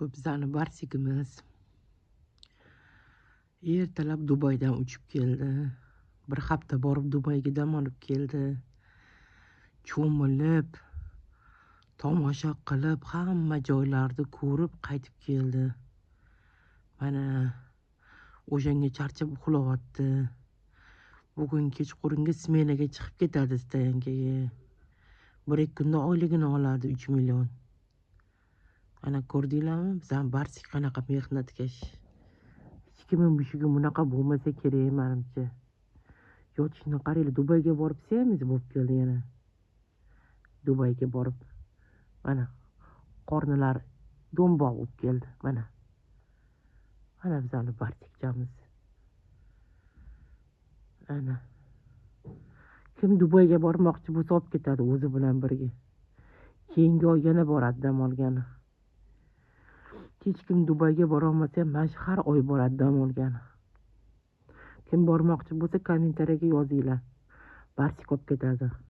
Bu bizani Barsigimiz. Ertalab Dubaydan uchib keldi. Bir hafta borib Dubayga dam olib keldi. Cho'milib, tomosha qilib, hamma joylarni ko'rib qaytib keldi. Mana o'shanga charchab uxlayapti. Bugun kechqurungi smenaga chiqib ketadi stoyankaga. 1-2 kunda oyligini oladi 3 million. Mana ko'rdinglarmi? Bizani Barsik qanaqa mehnatkash. Hech kimning mushugi bunaqa bo'lmasa kerak menimcha. Yotishini qaranglar, Dubayga borib semiz bo'lib keldi yana. Dubayga borib mana qornilari do'mboq bo'lib keldi. Mana. Mana bizani Barsikchamiz. Ana. Kim Dubayga bormoqchi bo'lsa olib ketadi o'zi bilan birga. Keyingi oy yana boradi dam olgani. Hech kim Dubayga borolmasa ham mana shu har oy boradi dam olgani. Kim bormoqchi bo'lsa kommentariyaga yozinglar. Barsik olib ketadi.